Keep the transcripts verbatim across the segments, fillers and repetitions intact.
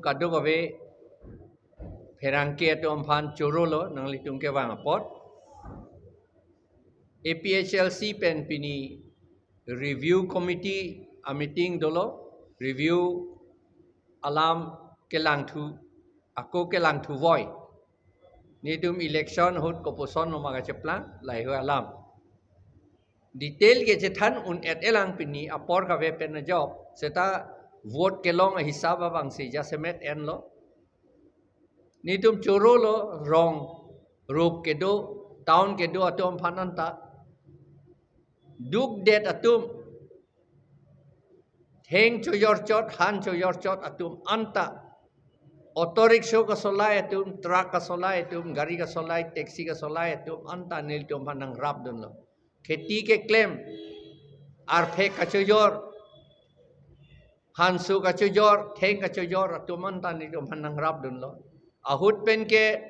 Kadokave pherangke atum aphan choro lo nanglitum kevang apot. A P H L C pen pini review committee a meeting dolo, review alam kelangthu, ako kelangthu voi. Netum election ahut kopuson noma kacheplang, laheihui alam detail kechethan un-et-elang pini apor kave pen ajok, seta vote kelong ahisap abang si jasemet enlo. Netum choro lo, rong rup kedo, town kedo atum aphan anta. Dukdet atum, theng chojorchot, han chojorchot atum anta. Auto rickshaw kasolai atum, truck kasolai atum, gari kasolai, taxi kasolai atum anta nelitum aphan nangrapdunlo. Kheti keklem, arphek kachojor, hanso kachojor, theng kachojor atum anta nelitum aphan nangrapdunlo. Ahut pen ke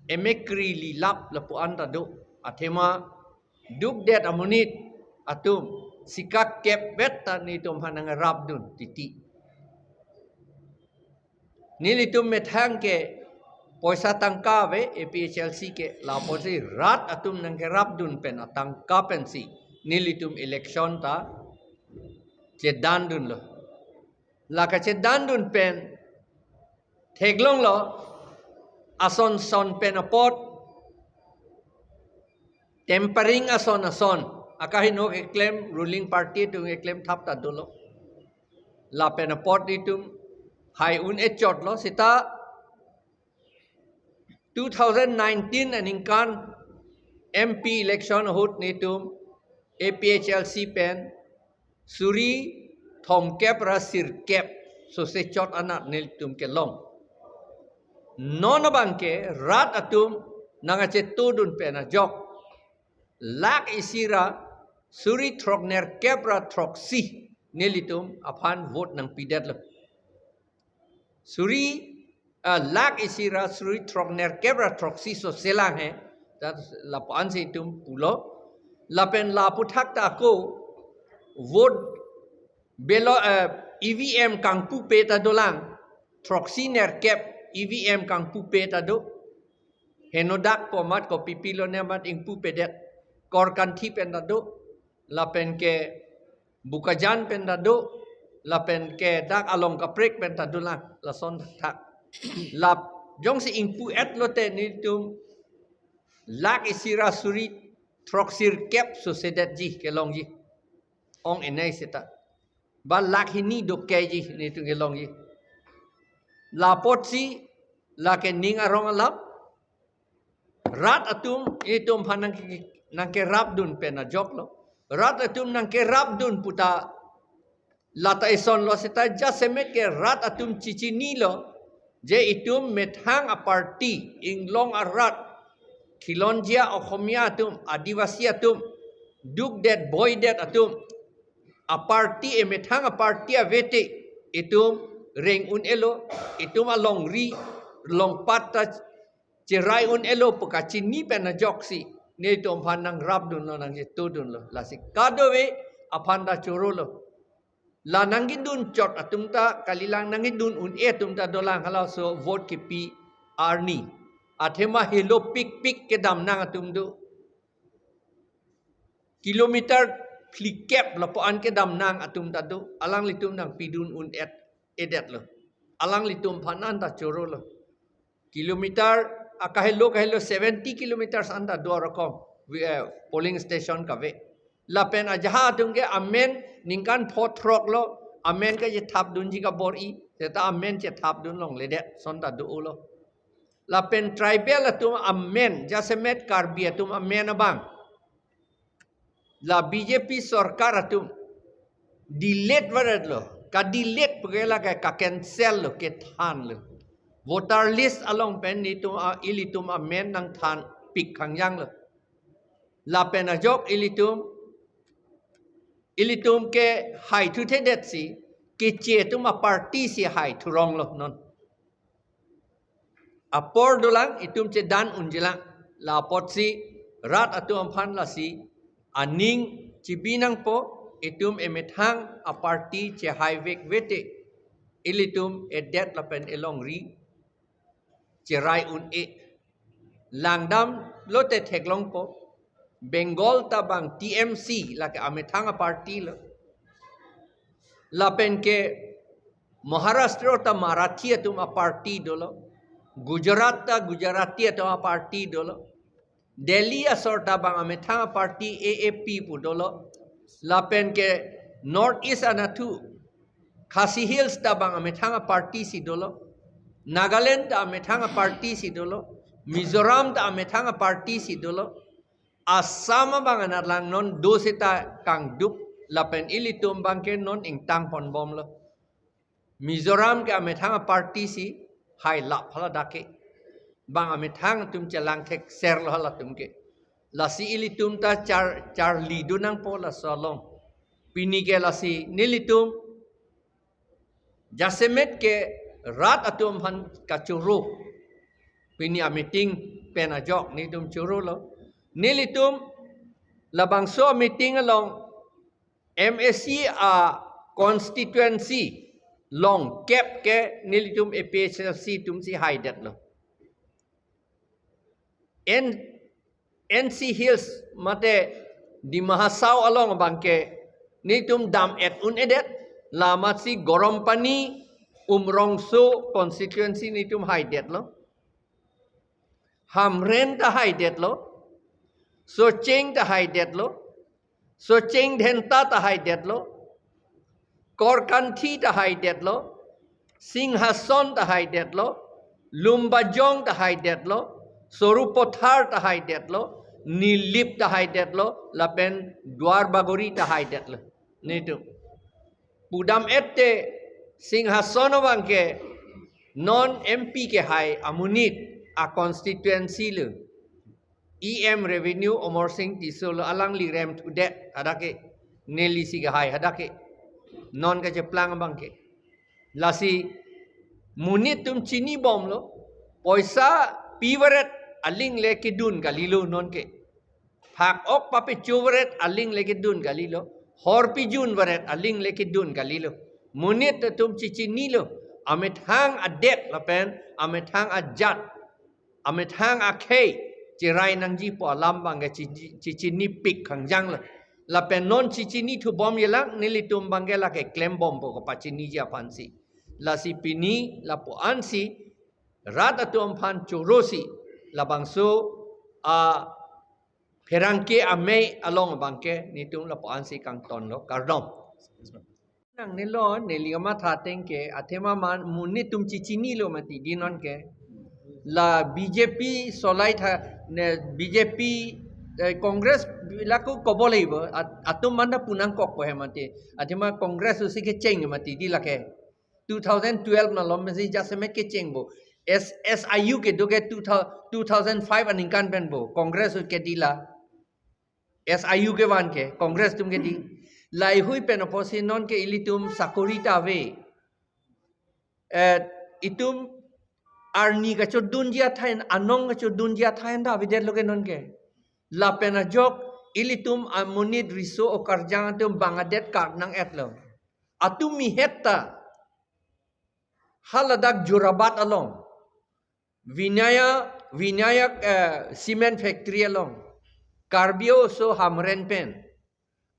emekri lilap lapu-an ta do. Athema dukdet amonit atum sikak kep vet ta nelitum aphan nangrapdun titi. Nelitum methang ke poisa tangka ave A P H L C ke, lapusi rat atum nangkerapdun pen atangka pensi nelitum election ta chedandunlo. La kachedandun pen theklonglo, ason son pen apot tampering ason ason, akaheno keklem, ruling party atum keklem thap ta dolo. Lapen apot netum hai un-echotlo, seta two thousand nineteen aningkan M P election ahut netum A P H L C pen suri thomkep ra sirkep sose chot anat nelitum kelong. Non abang ke rat atum nangkachetodun pen ajok, lakh isi ra suri throknerkep ra throksi nelitum aphan vote nangpidetlo. Suri, ah, lakh isi ra suri throknerkep ra throksi sose lang he. Ta lapu-ansi itum pulo. Lapen lapu thak ta ako vote belo, eh, E V M kangpupe ta dolang. Throksi nerkep E V M kangpupe ta do. Henodak pu amat kopi pilo ne amat ingpupedet. Korkanthi pen ta do. Lapen ke Bokajan pen ta do, lapen ke dak along kaprek pen ta dolang, lason thak. Lap jongsi ingpu-etlo te nelitum lakh isi ra suri throksirkep sosedetji kelongji. Ong enai seta. Ba lakh hini dokeji netum kelongji. Lapotsi lake ning arong alam. Rat atum, itum aphan nangke-, nangkerapdun pen ajoklo. Rat atum nangkerapdun puta lata isonlo seta jasemet ke rat atum chichinilo. Je itum methang a-party, inglong arat, khilonjia Okhomia atum, Adivasi atum, dukdet boidet atum, a-party, emethang a-party avete, itum reng un-elo, itum alongri, longpat ta cherai un-elo pu kachini pen ajoksi netum aphan nangrapdunlo, nangchetodunlo. Lasi kadokave aphan ta chorolo. La nangkedun chot atum ta kalilang, nangkedun un-e atum ta dolang, halaso vote kepi arni. Athema helo pikpik kedamnang atum do. Kilometer phlikep lapu-an kedamnang atum ta do. Alanglitum nangpidun un-et-edetlo. Alanglitum aphan anta chorolo. Kilometer, akahelo kahelo seventy kilometers anta do arokom, wi-, eh, polling station kave. Lapen ajahak atum ke amen ningkan pho throklo, amen kachethapdunji kabor-i, seta amen chethapdun longledet, son ta dolo. Lapen tribal atum amen, jasemet Karbi atum amen abang. La B J P sorkar atum delete varetlo, ka-delete pu ke lake ka-cancel lo, kethanlo. Voter list along pen netum a-, ilitum amen nangthanpik khangjanglo. Lapen ajok ilitum, ilitum ke haithuthedetsi, keche atum a-party si haithuronglo non. Apor dolang, itum chedan unjilang. Lapotsi rat atum aphan lasi aning chibi nangpo, itum emethang a-party chehaivekvete. ilitum edet lapen elongri cherai un-e. Langdam lote theklongpo. Bengal ta bang T M C lake amethang a-party lo. Lapen ke Maharashtra ta Marathi atum a-party dolo. Gujarat ta Gujarati atum a-party dolo. Delhi asor ta bang amethang a-party A A P pu dolo. Lapen ke North East anatthu Khasi Hills ta bang amethang a-party si dolo. Nagaland ta amethang a-party si dolo. Mizoram ta amethang a-party si dolo. Assam abang anat lang non do seta kangdup lapen ilitum abang ke non ingtang ponbomlo. Mizoram ke amethang a-party si hai lap hala dak ke. Bang amethang atum chelang thekser lo halatum ke. Lasi ilitum ta char, charli do nangpo laso along. Pini ke lasi nelitum jasemet ke rat atum aphan kachoro. Pini a-meeting pen ajok nelitum chorolo. Nelitum labangso a-meeting along M A C a-constituency longkep ke nelitum A P H L C atum si haidetlo. N, N C Hills mate Dima Hasao along abang ke nelitum dam-et un-edet, la amatsi Garampani, Umrongso constituency nelitum haidetlo. Hamren ta haidetlo. Socheng ta haidetlo. Socheng Dhenta ta haidetlo. Korkanthi ta haidetlo. Singhason ta haidetlo. Lumbajong ta haidetlo. Sarupathar ta haidetlo. Nilip ta haidetlo. Lapen Duar Bagori ta haidetlo. Nelitum pudam-et te Singhason abang ke non M P kehai amonit a-constituency lo. E M Revenue Amarsing Tisso lo, alangli remthudet hadak ke, neli si kehai hadak ke. Non kacheplang abang ke. Lasi monit atum chinibomlo, poisa pivaret aling le kedun kalilo non ke. Phak-ok papecho varet aling le kedun kalilo. Hor pijun varet aling le kedun kalilo. Monit atum chichinilo. Amethang adet lapen amethang ajat, amethang akhei cherai nangji pu alam abang ke chi-, chi-, chichinipik khangjanglo. Lapen non chichinithu bomji lang, nelitum abang ke lake klembompo kapachiniji aphansi. Lasi pini lapu-ansi rat atum aphan chorosi labangso a pherangke amei along abang ke nelitum lapu-ansi kangtonlo, kardom. Nangnelo, neli kamatha ateng ke, athema man, monit atum chichinilo mati di non ke. La B J P solai tha, ne B J P, eh, Congress lako kobo leibo, at-, atum manda punangkokpo he mati. Athema Congress usi kecheng mati di lake. Two thousand twelve malom si jasemet kechengbo. S-, S I U kedo ke two thousand, two thousand five aningkan penbo. Congress kedila. S I U kevan ke, Congress atum kedi. Laihui pen apotsi non ke ilitum sakori ta ave. Eh, itum arni kachodunji athai, anong kachodunji athai ta avedetlo ke non ke. Lapen ajok ilitum amonit riso okarjang atum bang adet kak nang-etlo. Atum mihet ta haladak Jorabat along, Vinaya, Vinayak, eh, cement factory along, Karbi Oso Hamren pen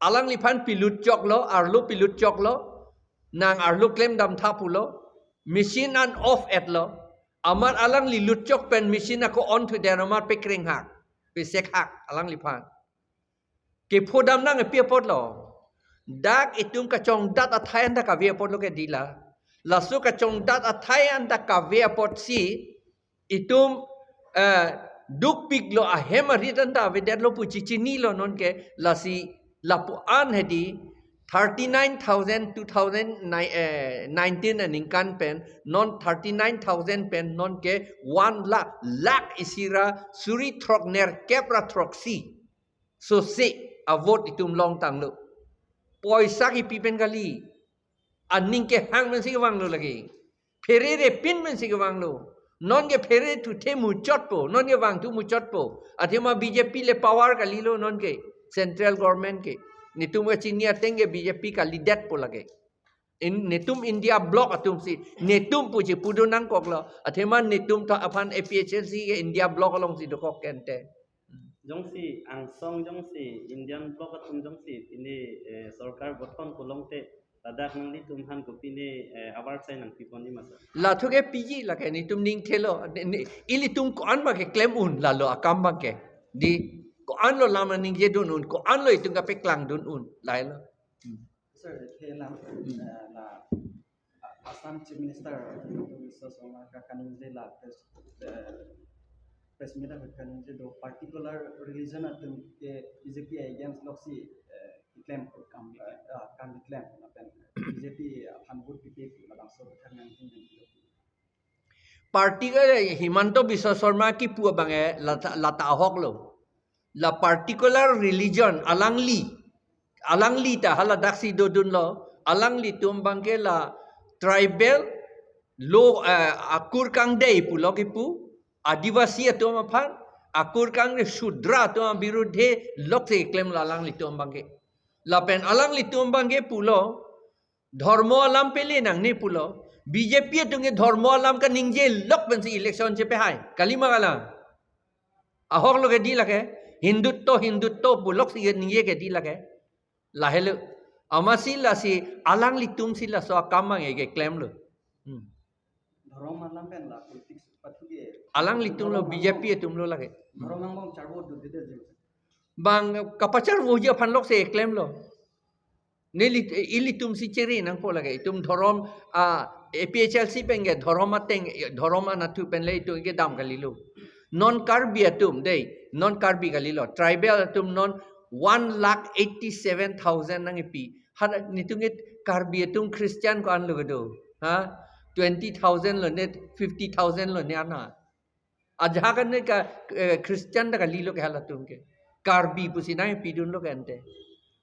alangliphan pilut choklo, arlo pilut choklo, nang arlo klemdam tha pulo, machine an off etlo, amat alangli lutchok pen machine ako on thudet amat pekrenghak, pesekhak alangliphan. Kephodam nangpi apotlo. Dak itum kachongdat athai anta kave apotlo kedila. Laso kachongdat athai anta kave apotsi itum, eh, dukpiklo, ahem arit anta avedetlo pu chichinilo non ke. Lasi lapu-an hedi thirty-nine thousand two thousand nine, eh, nineteen aningkan pen, non thirty-nine thousand pen non ke one lakh, lakh isi ra suri throk nerkep ra throksi sose avote itum longtanglo. Poisa kipi pen kali. Aning kehang pensi kevanglo lake. Pherere pin pensi kevanglo. Non ke phere thuthe muchotpo, non ke vangthu muchotpo. Athema B J P le power kalilo non ke, central government ke. Nelitum kachini ateng ke B J P kalidetpo lake. In, netum India bloc atumsi, netum puji pudun nangkoklo. Athema netum ta aphan A P H L C ke India bloc alongsi dokok kente. Jongsi angsong jongsi Indian bloc atum jongsi pini, eh, sorkar gothon kolongte ladak nanglitum aphan kopine, eh, abar sai nangpiponji ma sir? Lathu ke piji lake netum ning thelo. Ne, ne, ilitum ko-an ma keklem un lalo akam abang ke. Di ko-an lo lam ningje dun un, ko-an lo itum kapeklang dun un. Lahelo. Hmm. Sir, the lam, Hmm. eh, la, ah, Assam Chief Minister Himanta Biswa Sarma ka kaningje la press, eh, press meet ahut kaningje do particular religion atum ke B J P against loksi, eh, keklem kam, eh, ah, kam keklem lapen B J P aphan vote pipe labangso kethang nangji nangji. Particular Himanta Biswa Sarma kipu abang ke lata, lata ahok lo. La particular religion alangli, alangli ta haladaksi dodunlo, alanglitum abang ke la tribal lo, eh, akur kangdei pulo kipu, Adivasi atum aphan, akur kangdei Shudra atum abirudhe loksi klemlo alanglitum abang ke. Lapen alanglitum abang ke pulo, dhormo alam pele nangne pulo. B J P atum ke dhormo alam kaningje lok pensi election chepehai. Kalima kalang. Ahok lo ke di lake. Hindutto, Hindutto pu loksi ningje ke di lake. Lahelo. Amatsi lasi alanglitumsi laso akam abang ke klemlo. Hmm. Dhorom alam pen la politics pathu ke. Alanglitum lo, Dhorom B J P atum lo lake. Dhorom angbong charvo dodede je. Bang kapacharvoji aphan loksi klemlo. Neli, ilitumsi chere nangpo lake. Itum dhorom, ah, A P H L C pen ke dhorom ateng, dhorom anatthu pen le itum kedam kalilo. Non Karbi atum dei, non Karbi kalilo. Tribal atum non one lakh eighty-seven thousand nangkipi. Hala netum ke Karbi atum Christian ko-an lo kedo. Ha? Twenty thousand lo ne, fifty thousand lo ne ana. Ajahak an ne ka, eh, Christian ta kalilo ke halatum ke. Karbi pusi nangpidunlo ke ante.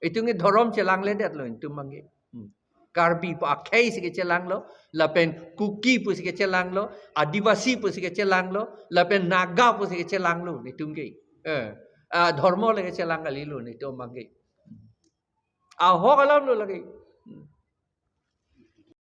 Itum ke dhorom chelangledetlo itum abang ke. Hmm. Karbi pu akhei si kechelanglo, lapen Kuki pusi kechelanglo, Adivasi pusi kechelanglo, lapen Naga pusi kechelanglo netum ke. Eh, ah, dhormo le kechelang kalilo netum abang ke. Ahok alam lo lake.